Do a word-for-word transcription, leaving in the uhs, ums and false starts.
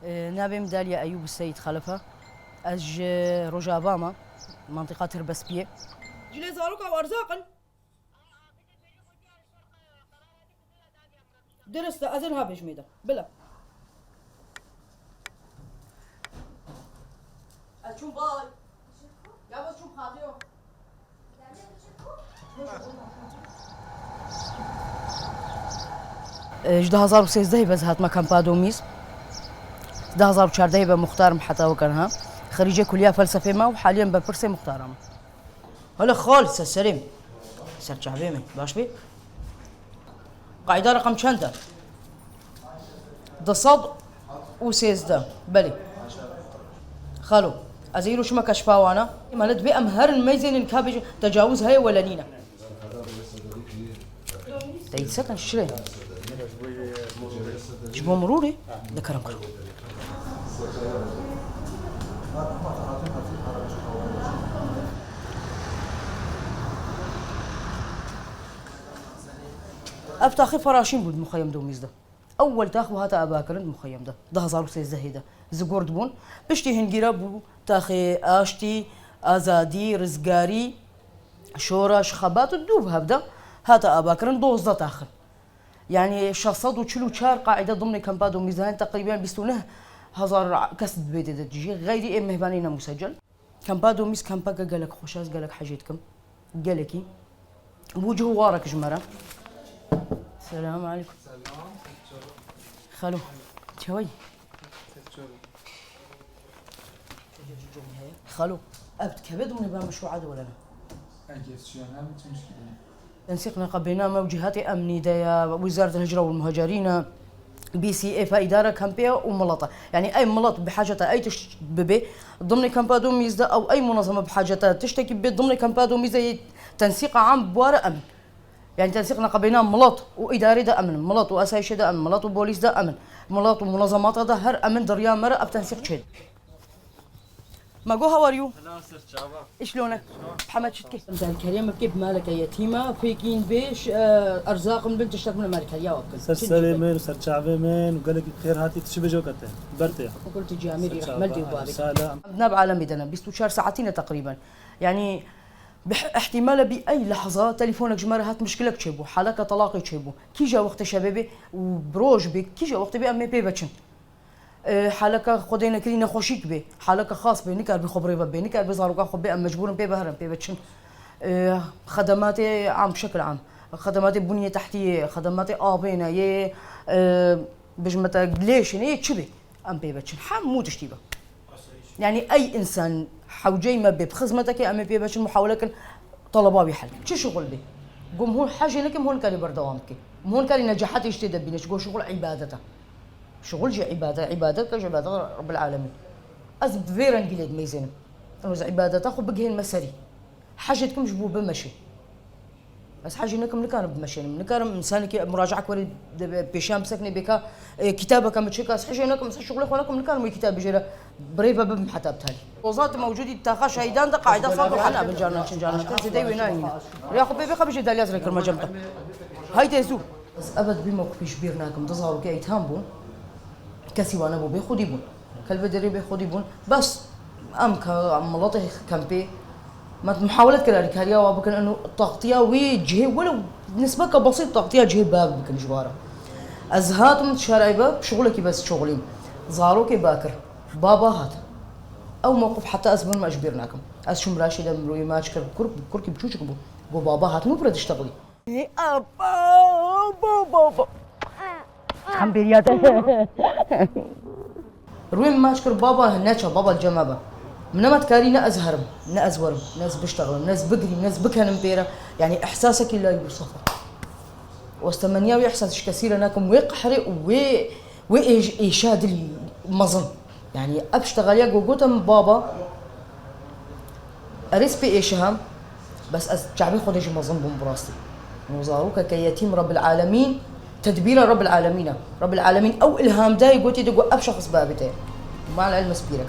Navê min Daliya Eyûb Seyîd Xelef e. Ez ji Rojava me, mentiqa Tirbespiyê. Cilê zaroka erzaq in. Dirist e, ez ê niha bêjim êde. Bila. Ez çûm bay. Ya ez çûm xatiyo. Ji du hazar û sêzdehê ve ez hatime kampa Domîz. Du hazar û çardehê ve muxtar im heta weke niha. Xerîcê Kuliya Felsefê me û haliyen berpirsê muxtara me. Hele xal, ser serê min. Ser çavê min. Baş bê? Qaîda reqem çend e? Du sed û sêzdeh. Belê. Xalo, ez ê îro çima keşfa wana? Em hele divê em herin meyzênin ka bêjin tecawuz heye wele nîne. Te yî sekin şirê. Ji bo mirûrê? De kerem kir. Ev taxê feraşîn bû di muxeyem Domîz de. Ewel tax û hate avakirin di muxeyem de. Du hazar û sêzdehê de. Zigort bûn. Piştî hingîra bû taxê aştî, azadî, rizgarî, şoreş, xebat û dû bi hev de hate avakirin dozdeh taxin. Yani şeş sed û çil û çar qaîde dimnê kampa Domîz de hene, teqrîben bîst û neh hezar kes di vê de dijî. Xeyrî ê mêvanê ne musecel. Kampa Domîz kampeke gelek xweş e, ez gelek hejê dikim. Gelekî. Bû cih û warek ji me re. Selamun aleykum. Xalo. Çawayî? Xalo. Ev dikeve dimnê ba meşruat de wele ne? Eger çiyan hem çi muşkilî? Tensîq neqebêna me û cîhatê emnî de ye, Wizareta Hicra û Muhacerîn e, B C F e, îdara kampê ye û milet e. Yanî ey milet bi haceta ey tişt bibe, dimnê kampa Domîz de ew ey munezeme bi haceta tiştekî bibe, dimnê kampa Domîz de yê tensîqa am bi ware em. Yanî tensîq neqebêna milet û îdarê de em in, milet û asayişê de em in, milet û polîs de em in, milet û munezemata de her em in di riya me re ev tensîq çêdibe. Mago, how are you? Helal ser çava. Îş lone. Hemed çi dike? Em alîkariya me bike bi maleke yetîma, fêkîn bê, ş-, e, erzaqin bin, tiştek min em alîkariya we bikin. Ser serê min, ser çavê min û gelekî xêr hatî, tu çi bêje weke te. Ber te ya. Kul tu camêrî, rehmet dê û babê. Sala. Nav alemê de ne, bîst û çar saetî ne teqrîben. Yanî, bi ihtimale bî ey lehza telefonek ji me re hat, mişkilek çêbû, haleke telaqê çêbû. Kîja wextê şevê bê û bi roj bê, kîja wextê bê em ê pê veçin. E, haleke Xwedê nekirî nexweşîk bê, haleke xas bê, nikaribê xwe bi rê ve bê, nikaribê zaroka xwe bê, em mecbûr in pê ve herin, pê ve çin. E, xedematê am, bi şekil am, xedematê bunyê tehtiyê, xedematê avê ne, yê, e, bijmete lêşê ne, yê çi bê, em pê ve çin. Hemû tiştî be. Yanî ey însan hewceyî me bê, bi xizmetekê em ê pê ve çin, muhawele kin, teleba wî hel kin. Çi şixul bê? Gom hûn hejê nekim, hûn nikarî berdewam bike. Hûn nikarî necahetê ji tê de bîne, çi go şixul îbadet e. Şixul jî îbadet, îbadet ke ji îbadet Rabbil Alemîn. Ez bi vê rengî lê dimeyzênim. Û ez îbadeta xwe bigihên me serî. Hejê dikim ji bo bimeşê. Ez hejê nekim, nikarim bimeşênim. Nikarim însanekî muracaek were de pêşiyan bisekine bêka, e, kitabeke min çêka, ez hejê nekim, ez şixulê xwe nekim, nikarim wê kitab bijêre, bi rê ve bibim heta bi talî. Ozat mewcudî taxa şehîdan de qaîda sal û hene bin carna çin carna te zêde wê nayîne. Rêya xwe pê bêxe bijê Dalya zirê kirme cem te. Haydi zû. Ez ebed bî mewqifî ji bîr nakim. Du zarokê eytîam bûn. Kesî wan nebû, bê xwedî bûn. Kelbê derê bê xwedî bûn. Bes em ke, em miletê kempê, me muhawelet kir alîkariya wa bikin, eno taxtiya wî cihê, welew nisbeke besît taxtiya cihê bav bikin ji wa re. Ez hatim şaraybe, bi şixulekî bes şixulîm. Zarokê bakir. Baba hat. Ew mewqif heta ez bûn me ji bîr nakim. Ez çûm laşê de mirûyê maç kir, kurk, kurkî biçûçik bû. Got, baba hat, nû bire tiştexilî. Ê, a, ba, ba, ba, ba. Em bêriya te. Rûyê min maç kir, baba, neça, baba, li cem me be. Min nema dikarî ne ez herim, ne ez werim, ne ez biştexlim, ne ez bigirîm, ne ez bikenim pê re. Yanî, ihsasekî layî bû sefa. Û ez temeniya wê ihsas ji kesî re nakim, wê qehrê û wê Wê êş-, êşa dilî mezin. Yanî ev ştexaliya ku gote min baba, erê ez pê êşiha, bes ez çavê Xwedê jî mezin bûm bi rastî. Û zarokeke yetîm Rabbil Alemîn, tedbîra Rabbil Alemîn e. Rabbil Alemîn ew ilham dayê gotê de got ev şexs babê te ye. Mal el mespîrek.